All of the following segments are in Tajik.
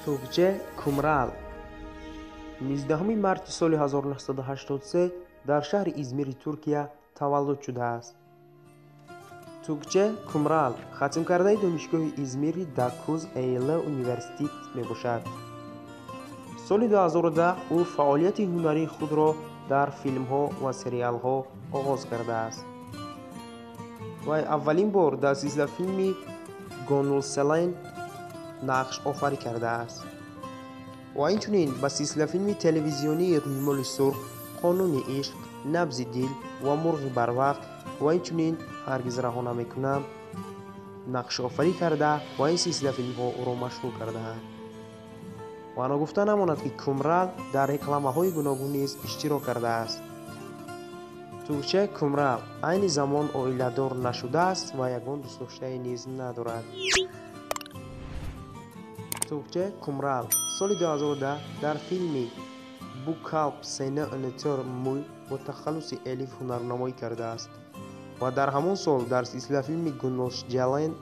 Тугче Кумрал 19 марти соли 1983 дар шаҳри Измири Туркия таваллуд шудааст. Тугче Кумрал хатмкардаи донишгоҳи Измири Дакуз Эйле университет мебошад. Соли 2010 ӯ фаъолияти ҳунарии худро дар филмҳо ва сериалҳо оғоз кардааст. Вай аввалин бор дар силсилафилми Гонул Селен нақш офарӣ кардааст ва инчунин ба силсилафилми телевизионии Рӯймоли сурх, Қонуни ишқ, Набзи дил ва Мурғи барвақт ва инчунин Ҳаргиз раҳо намекунам нақшофарӣ карда ва ин силсилафилмҳо ӯро машҳур кардаанд. Ва ногуфта намонад, ки Кумрал дар рекламаҳои гуногун низ иштирок кардааст. Тугче Кумрал айни замон оиладор нашудааст ва ягон дӯстдоштае низ надорад. Тугче Кумрал соли 2010 дар филми Бу Калп Сени Унутур му бо тахаллуси Элиф ҳунарнамоӣ кардааст ва дар ҳамон сол дар силсилафилми Гунолжален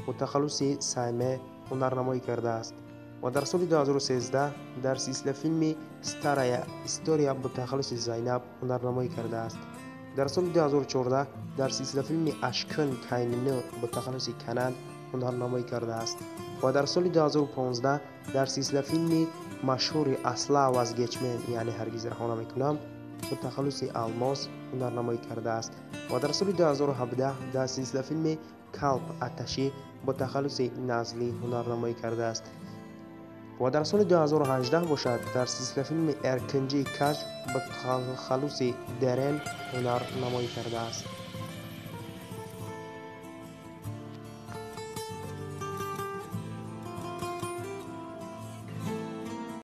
бо тахаллуси Сайме ҳунарнамоӣ кардааст ва дар соли 2013 дар силсилафилми Старая история бо тахаллуси Зайнаб ҳунарнамоӣ кардааст. Дар соли 2014 дар силсилафилми Ашкын Кайнını бо тахаллуси Канан ҳунарнамоӣ кардааст ва дар соли 2015 дар силсилафилми машҳури Асла Вазгечмем, яъне Ҳаргиз раҳо намекунам, бо тахаллуси Алмос ҳунарнамоӣ кардааст ва дар соли 2017 дар силсилафилми Калп Аташи бо тахаллуси Назлӣ ҳунарнамоӣ кардааст ва дар соли 2018 бошад, дар силсилафилми Эркинҷи Кашф бо тахаллуси Дерен ҳунарнамоӣ кардааст.